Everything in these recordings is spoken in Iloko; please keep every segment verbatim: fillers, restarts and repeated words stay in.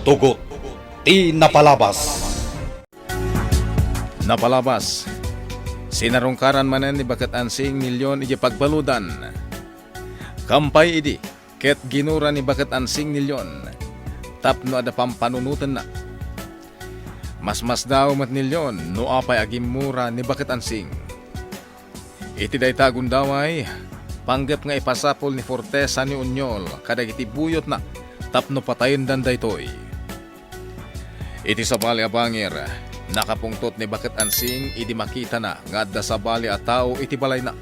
Tugot ti napalabas. Napalabas, sinarungkaran manen ni Baket Ansing ni Leon idiay pagbaludan. Kampay idi, ket ginura ni Baket Ansing ni Leon tapno adda pampanunotenna. Masmasdaaw met ni Leon no apay a gimmura ni Baket Ansing. Iti dayta a gundaway, panggep nga ipasapul ni Fortesa ni Onyol kadagiti buyotna tapno patayendan daytoy. Iti sabali a bangir, nakapungtot ni Baket Ansing idi makitana nga adda sabali a tao iti balayna.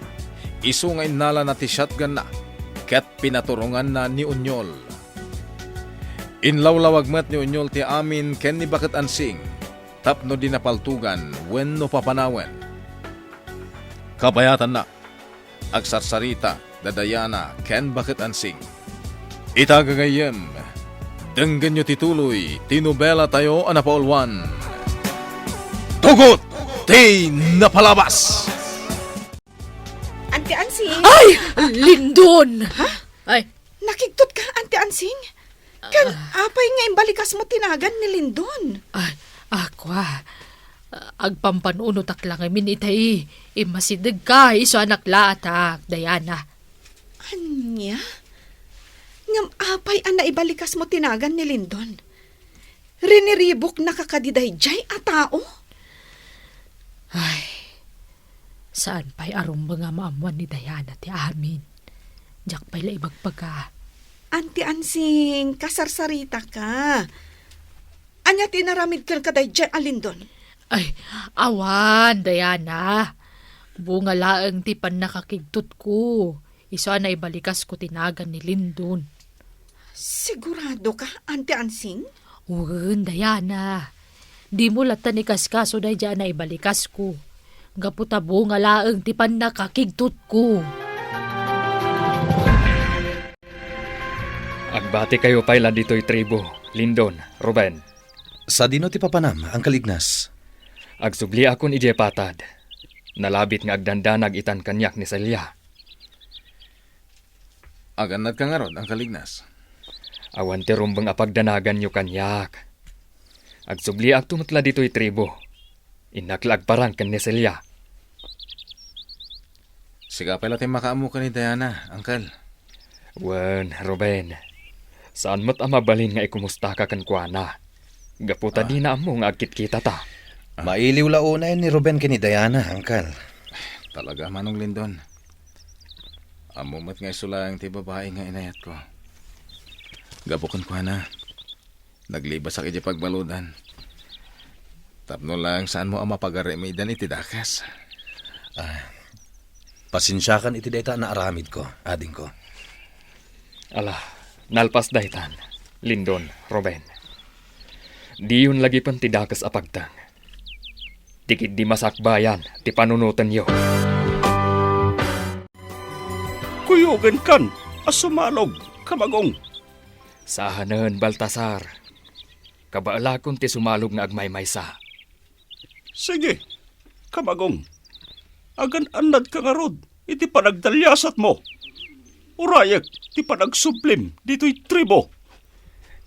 Isu nga innalana ti shotgunna ket pinaturonganna ni Onyol. Inlawlawag met ni Onyol ti amin ken ni Baket Ansing tapno dina paltugan wenno papanawen. Kabayatanna, agsarsarita da Diana ken Baket Ansing. Ita gagayyem, denggenyo ti tuloy ti nobelatayo a napauluan, Tugot ti Napalabas! Auntie Ansing! Ay! Lindon! Ha? Ay. Nakigtot ka, Auntie Ansing? Ken apay nga imbalikasmo ti nagan ni Lindon? Ay, akua. Agpampanunotak la ngamin itay. Immasidegka, isu a naklaatak, Diana. Ania? Ngem apay a naibalikasmo ti nagan ni Lindon? Riniribuknaka kadi daydiay a tao? Ay, saan pay a rumbeng a maammuan ni Diana ti amin. Diak pay la ibagbaga. Auntie Ansing, kasarsaritaka. Ania ti inaramid kenka daydiay a Lindon? Ay, awan, Diana. Bunga laeng ti pannakakigtotko. Isu a naibalikasko ti nagan ni Lindon. Siguradoka, Auntie Ansing? Wen, Diana. Dimo latta ikaskaso daydiay a naibalikasko. Gapu ta bunga laeng ti pannakakigtotko. Agbatikayo pay la ditoy tribo, Lindon, Ruben. Sadino ti papanam, Uncle Ignas? Agsubliakon idiay patad. Nalabit nga agdandanag itan kaniak ni Celia. Agannadka ngarud, Uncle Ignas? Awan ti rumbeng a pagdanaganyo kaniak. Agsubliakto met la ditoy tribo. Innak la agparang ken ni Celia. Sika pay la ti makaammo ken ni Diana, Uncle. Wen, Ruben. Saan met a mabalin nga ikumustaka kenkuana. Gapu ta Ah. dina ammo nga agkitkitata. Ah. Mailiw la unay ni Ruben ken ni Diana, Uncle. Talaga, Manong Lindon. Ammo met nga isu laeng ti babai nga inayatko. Gapu kenkuana, naglibasak idiay pagbaludan. Tapno laeng saanmo a mapagaramidan iti dakes. Ah, pasensiakan iti dayta a naaramidko, adingko. Ala, nalpas daytan, Lindon, Ruben. Diyon lagipen ti dakes a pagteng. Ti ketdi masakbayan ti panunotenyo. Kuyogenkan a sumalog, Kamagong. Saanen, Baltasar. Kabaelakon ti sumalog nga agmaymaysa. Sige, Kamagong. Agan-annadka ngarud iti panagdaliasatmo. Urayek ti panagsublim ditoy tribo.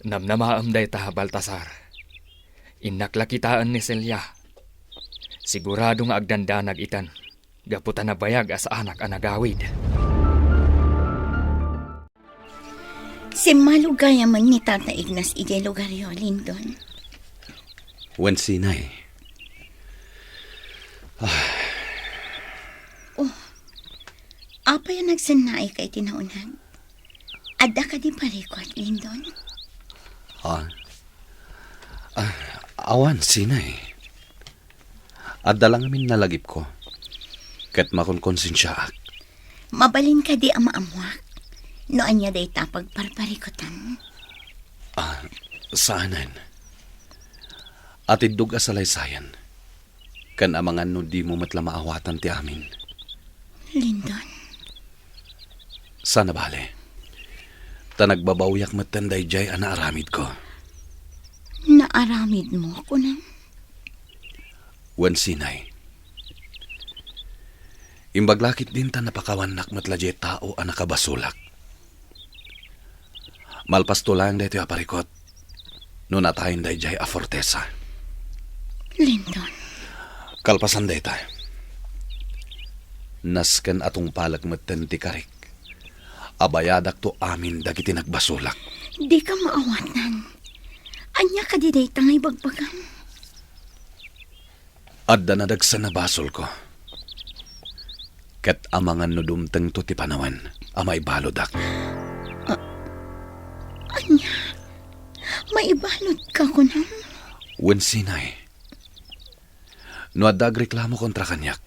Namnamaem dayta, Baltasar. Innak la kitaen ni Celia. Sigurado nga agdandanag itan gapu ta nabayag a saanak a nagawid. Simmalog gayamen ni Tata Ignas idiay lugaryo, Lindon. Wen sinay? Ah. Oh, apay a nagsennaayka iti nauneg? Adda kadi parikut, Lindon? Ah. Ah, awan, sinay. Adda la ngamin nalagipko. Ket makonkonsensiaak. Mabalin kadi a maammuak no ania dayta a pagparparikutam? Ah, saanen. Atiddog a salaysayan. Ken amangan no dimo met la maawatan ti amin. Lindon. Saan a bale. Ta nagbabawiak metten daydiay a naaramidko. Naaramidmo, kunam? Wen sinay. Imbag la ketdin ta napakawannak met la diay tao a nakabasolak. Malpasto laeng daytoy a parikut. No natayen daydiay a fortesa. Lindon. Kalpasan dayta, nasken a tungpalek metten ti karik a bayadakto amin dagiti nagbasolak. Dika maawatan. Ania kadi dayta nga ibagbagam? Adda nadagsen a basolko. Ket amangan no dumtengto ti panawen a maibaludak. A-, ania? Maibaludka, kunam? Wen sinay. No adda agreklamo kontra kaniak,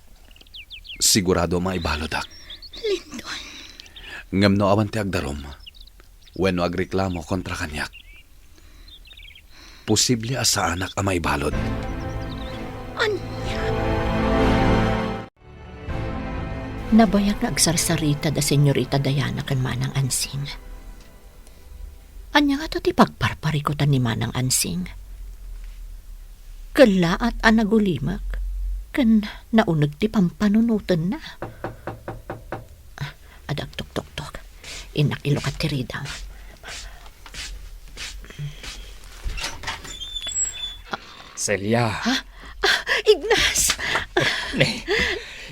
sigurado a maibaludak. Lindon. Ngem no awan ti agdarum, wenno agreklamo kontra kaniak, posible a saanak a maibalud. Ania? Nabayag nga agsarsarita da Senyorita Diana ken Manang Ansing. Ania ngato ti pagparparikutan ni Manang Ansing? Kellaat a nagulimek ken nauneg ti pampanunotenna. Ah, adda agtuktoktok. Innak ilukat ti ridam. Celia. Ha? Ah, Ignas! Ne,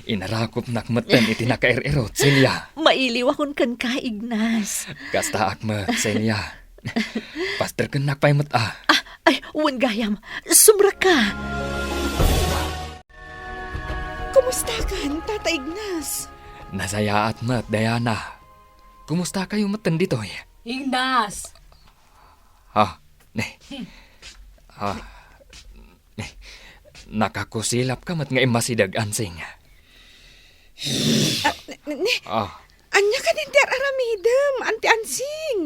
inarakupnak metten iti nakair-irut, Celia. Mailiwakon kenka, Ignas. Kastaak met, Celia. Pasterkennak pay met a. Ah, ay, wen gayam. Sumrekka. Kumustakan, Tata Ignas? Nasayaat met, Diana. Kumustakayo metten ditoy? Ignas! Ah, ne. Ah, ne. Nakakusilapka met nga immasideg, Ansing. Ah, ne, ne. Ah. Ania kadin ti ar-aramidem, Anti Ansing?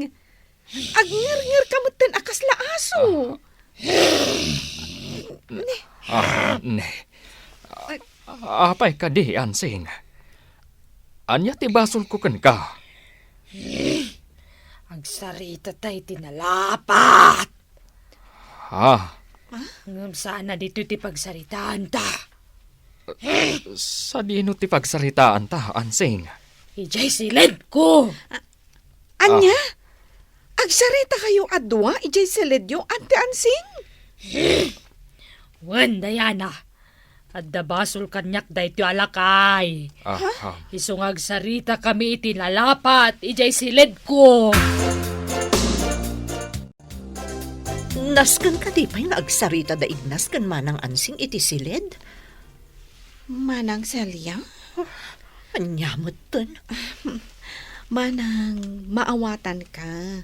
Agngerngerka metten a kasla aso. Ah. Ne. Ah, ne. Ay. Apay kadi, Ansing? Ania ti basolko kenka? Agsaritata iti nalapat. Ah. Ngem saan a ditoy ti pagsaritaanta. Sadino ti pagsaritaanta, Ansing? Idiay siledko. Ania? Ah. Agsarita kayo a dua idiay siledyo, Anti Ansing? Wen, Diana. Adda basol kaniak daytoy a lakay. Ah, ha? Ah. Isu nga agsarita kami iti nalapat idiay siledko. Nasken kadi pay nga agsarita da Ignas ken Manang Ansing iti siled? Manang Celia? Ania metten? Manang, maawatanka.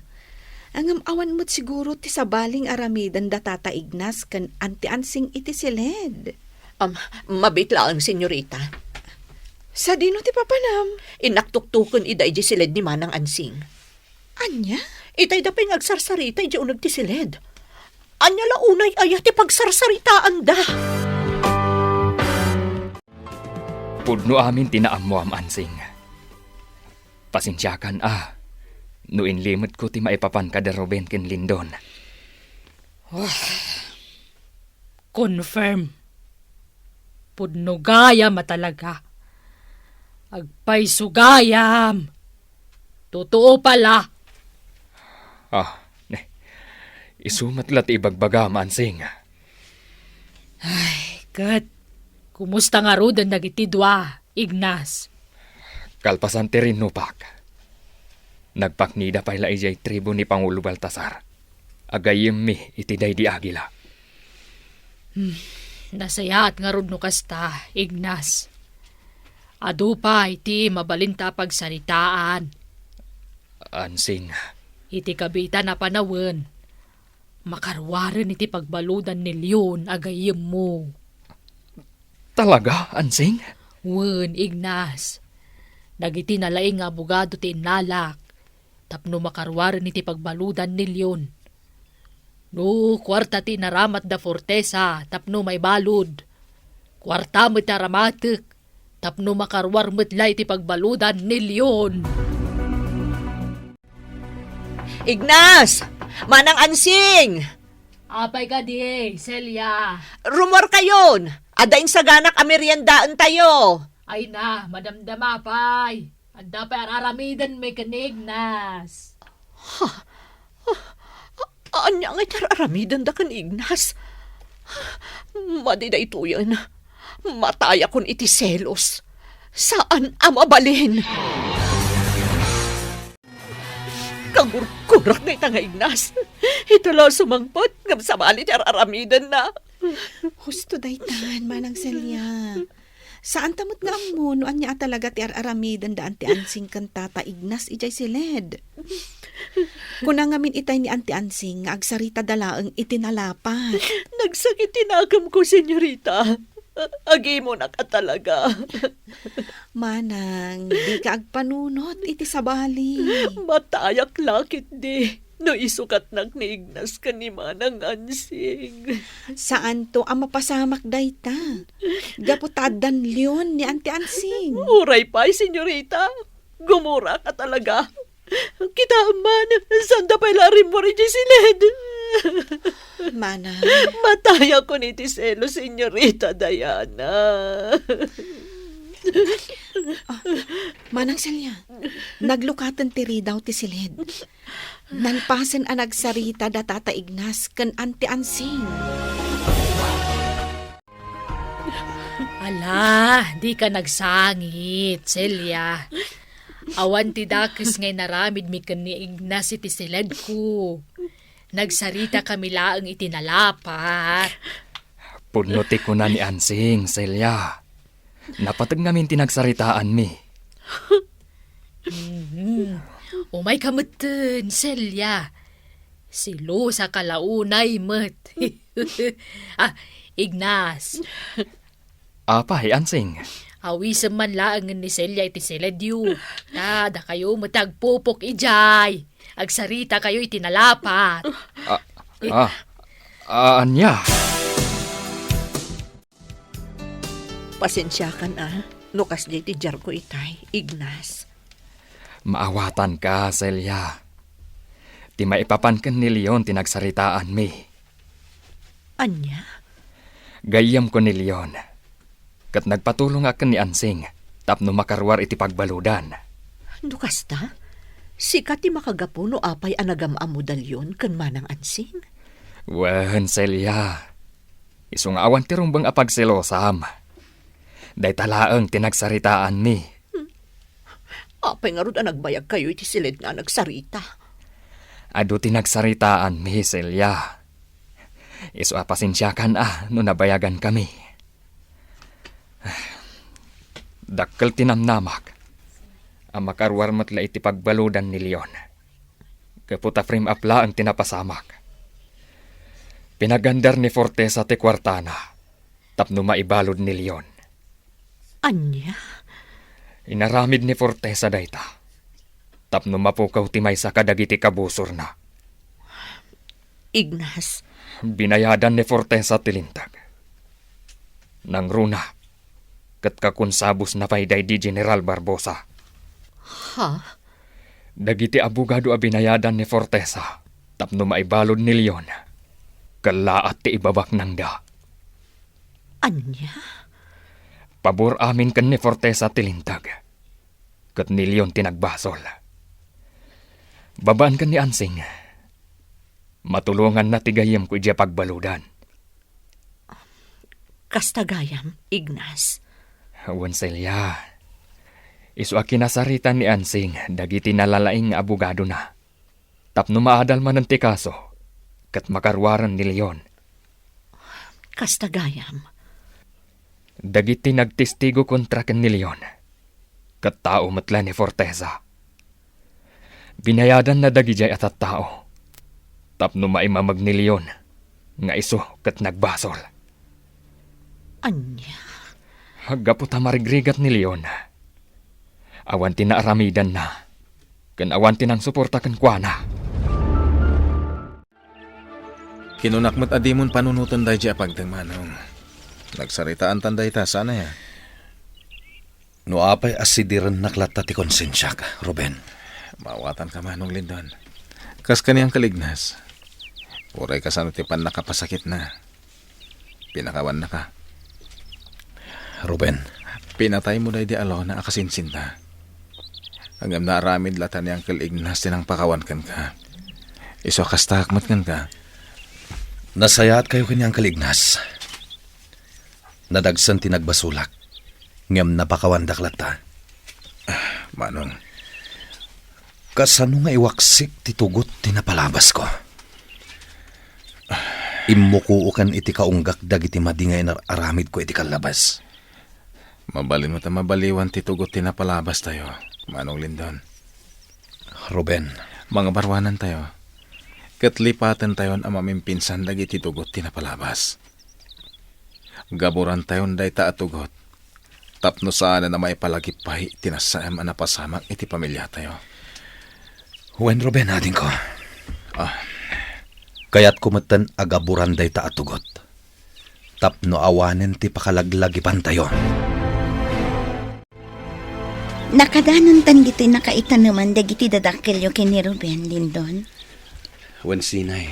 Ngem awan met siguro ti sabali nga aramiden da Tata Ignas ken Anti Ansing iti siled. Am, mabiit laeng, senyorita. Sadino ti papanam? Innak tuktoken ida idiay siled ni Manang Ansing. Ania? Itayda pay nga agsarsarita idiay uneg ti siled. Ania la unay aya ti pagsarsaritaanda? Pudno amin ti naammoam, Ansing. Pasensiakan a no inlimetko ti maipapan kada Ruben ken Lindon. Wah. Confirm. Pudno gayam a talaga. Agpayso gayam. Totoo pala. Ah, ne. Isu met la ti ibagbagam, Ansing. Ay, ket, kumusta ngaruden dagiti dua, Ignas? Kalpasan ti rinnupak, nagpaknida pay la idiay tribu ni Pangulo Baltasar. Agayemmi iti daydi Agila. Hmm, nasayaat ngarud no kasta, Ignas. Adu pay ti mabalinta a pagsaritaan. Ansing. Iti kabiitan a panawen, makaruaren iti pagbaludan ni Leon a gayyemmo. Talaga, Ansing? Wen, Ignas. Dagiti nalaing nga abogado ti innalak tapno makaruaren iti pagbaludan ni Leon. No kuarta ti inaramad da Fortesa tapno maibalud, kuarta met ti aramatek tapno makaruar met la iti pagbaludan ni Leon. Ignas! Manang Ansing! Apay kadi, Celia? Rumor kayon! Adda insaganak a meriendaentayo! Ay na, madamdama pay. Adda pay ar-aramidenmi ken ni Ignas. Ha? Ania ngay ti ar-aramidenda ken ni Ignas? Madi daytoyen, matayakon iti selos. Saan a mabalin. Kagurgurak dayta nga Ignas. Ita la sumangpet ngem sabali ti ar-aramidenna. Husto daytan, Manang Celia. Saanta met nga ammo no ania a talaga ti ar-aramiden da Anti Ansing ken Tata Ignas idiay siled. Kuna ngamin itay ni Anti Ansing nga agsaritada laeng iti nalapat. Nagsakit ti nakemko, senyorita. Agimonaka talaga. Manang, dika agpanunot iti sabali. Matayak la ketdi no isukatnak ni Ignas ken ni Manang Ansing. Saanto a mapasamak dayta. Gapu ta addan leon ni Anti Ansing. Uray pay, senyorita. Gumuraka talaga. Kitaem man, sanda pay la rimmuar idiay siled. Manang. Matayakon iti selos, senyorita Diana. Ah, Manang Celia, naglukaten ti ridaw ti siled. Nalpasen a nagsarita da Tata Ignas ken Anti Ansing. Ala, dika nagsangit, Celia. Awan ti dakes nga inaramidmi ken ni Ignas iti siledko. Nagsaritami laeng iti nalapat. Pudno ti kuna ni Ansing, Celia. Napateg ngamin ti nagsaritaanmi. Mhm. Umayka metten, Celia. Selosaka la unay met. Ah, Ignas. Apay, Ansing? Awisem man laeng ni Celia iti siledyo. Ta, dakayo met ti agpupok idiay. Agsaritakayo iti nalapat. Ah, ah, ah, ania? Pasensiakan a, no kasdiay ti diarko itay, Ignas. Maawatanka, Celia. Ti maipapan ken ni Leon ti nagsaritaanmi. Ania? Gayyemko ni Leon. Ket nagpatulongak ken ni Ansing tapno makaruar iti pagbaludan. No kasta, sika ti makagapu no apay a nagam-ammoda Leon ken Manang Ansing? Wen, Celia. Isu nga awan ti rumbeng a pagselosam. Dayta laeng ti nagsaritaanmi. Hmm. Apay ngarud a nagbayagkayo iti siled nga nagsarita? Adu ti nagsaritaanmi, Celia. Isu a pasensiakan a no nabayagankami. Dakkel ti namnamak a makaruar met la iti pagbaludan ni Leon. Gapu ta frame up laeng ti napasamak. Pinagandar ni Fortesa ti kuartana tapno maibalud ni Leon. Ania? Inaramid ni Fortesa dayta tapno mapukaw ti maysa kadagiti kabusorna. Ignas. Binayadan ni Fortesa ti linteg. Nangruna, ket kakonsabosna pay daydi General Barbosa. Ha? Dagiti abogado a binayadan ni Fortesa tapno maibalud ni Leon, kellaat ti ibabaknangda. Ania? Pabor amin ken ni Fortesa ti linteg, ket ni Leon ti nagbasol. Babaen ken ni Ansing, matulonganna ti gayyemko idiay pagbaludan. Kasta gayam, Ignas. Wen, Celia. Isu a kinasaritan ni Ansing dagiti nalalaing nga abogadona tapno maadal manen ti kaso ket makaruaren ni Leon. Kasta gayam. Dagiti nagtestigo kontra ken ni Leon, ket tao met la ni Fortesa. Binayadanna dagidiay a tattao tapno maimameg ni Leon nga isu ket nagbasol. Ania? Gapu ta marigrigat ni Leon, awan ti naaramidanna ken awan ti nangsuporta kenkuana. Kinunak met a dimon panunoten daydi a pagdeng, Manong. Nagsaritaantan dayta, saan aya? No apay a sidirennak latta ti konsensiak, Ruben. Maawatanka, Manong Lindon. Kas ken ni Uncle Ignas, uray kasano ti pannakapasakitna, pinakawannaka. Ruben. Pinataymo daydi Alona a kasinsinta. Ngem naaramid latta ni Uncle Ignas ti nangpakawan kenka. Isu a kastak met kenka. Nasayaatkayo ken ni Uncle Ignas. Nadagsen ti nagbasolak, ngem napakawandak latta. Ah, Manong, kasano nga iwaksik ti tugot ti napalabasko? Immukookan iti kaunggak dagiti madi nga inar-aramidko iti kallabas. Mabalin met a mabaliwan ti tugot ti napalabastayo, Manong Lindon. Ruben. Mangabaruanantayo, ket lipatentayon a mamimpinsan dagiti tugot ti napalabas. Gaburantayon dayta a tugot tapno saanen a maipalagip pay ti nasaem a napasamak iti pamiliatayo. Wen, Ruben, adingko. Ah. Kayatko metten a gaburan dayta a tugot tapno awanen ti pakalaglagipantayo. Nakadanontan ditoy nakaitaneman dagiti dadakkelyo ken ni Ruben, Lindon. Wen, Sinay.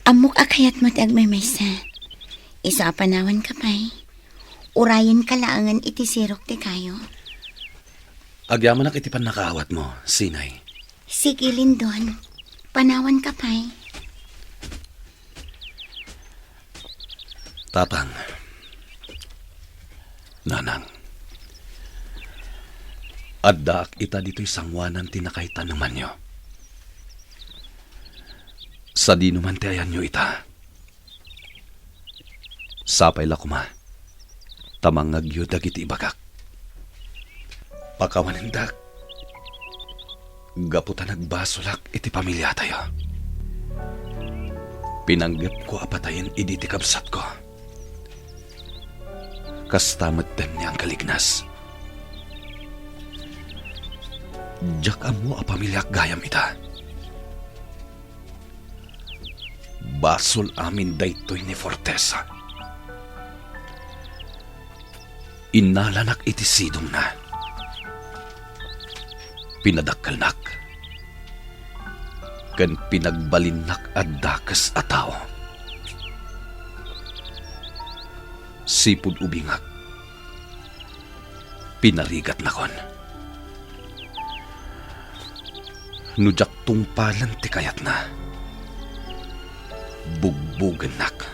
Ammok a kayatmo ti agmaymaysa. Isu a panawanka pay. Urayenka laengen iti sirok ti kayo. Agyamanak iti pannakaawatmo, Sinay. Sige, Lindon. Panawanka pay. Tatang, Nanang, addaak ita ditoy sangoanan ti nakaitanemanyo. Sadino man ti ayanyo ita, sapay la koma ta mangngegyo dagiti ibagak. Pakawanendak gapu ta nagbasolak iti pamiliatayo. Pinanggepko a patayen idi ti kabsatko. Kasta metten ni Uncle Ignas. Diak ammo a pamiliak gayam ita. Basol amin daytoy ni Fortesa. Innalanak iti sidongna. Pinadakkelnak ken pinagbalinnak a dakes a tao. Sipud ubingak, pinarigatnakon. No diak tungpalen ti kayatna, bugbogennak.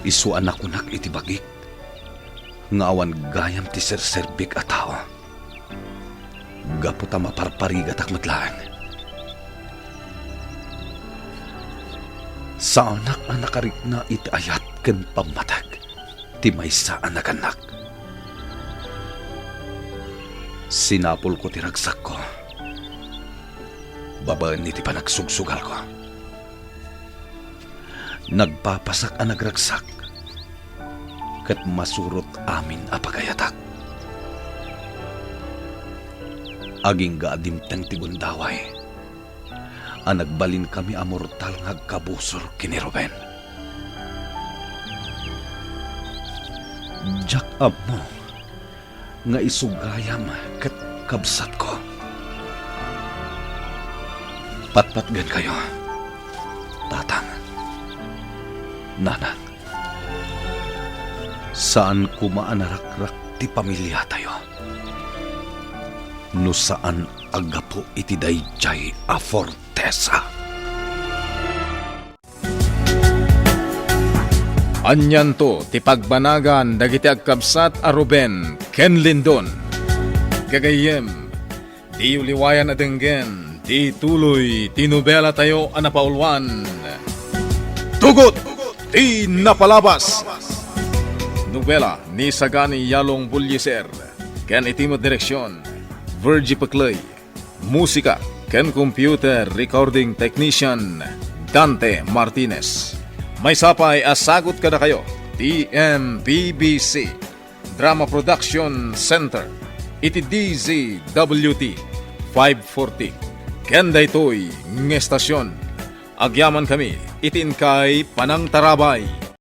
Isu a nakunak iti bagik nga awan gayam ti serserbik a tao, gapu ta maparparigatak met laeng. Saanak a nakarikna iti ayat ken pammateg ti maysa a nagannak. Sinapulko ti ragsakko babaen iti panagsugsugalko. Nagpapasak a nagragsak ket masurot amin a pagayatak. Agingga a dimteng ti gundaway a nagbalinkami a mortal nga agkabusor ken ni Ruben. Diak ammo nga isu gayam ket kabsatko. Patpatgenkayo, Tatang, Nanang. Saan koma a narakrak ti pamiliatayo no saan a gapu iti daydiay a Fortesa. Anianto ti pagbanagan dagiti agkabsat a Ruben ken Lindon. Gagayyem, diyo liwayan a denggen ti tuloy ti nobelatayo a napauluan, Tugot ti Napalabas. Nobela ni Sagani Yalong Bullieser ken iti met direksion, Virgie Peclay. Musika ken computer recording technician, Dante Martinez. Maysa pay a sagut kadakayo ti M P B C Drama Production Center iti D Z W T five forty. Ken daytoy nga estasion, agyamankami iti inkay panangtarabay.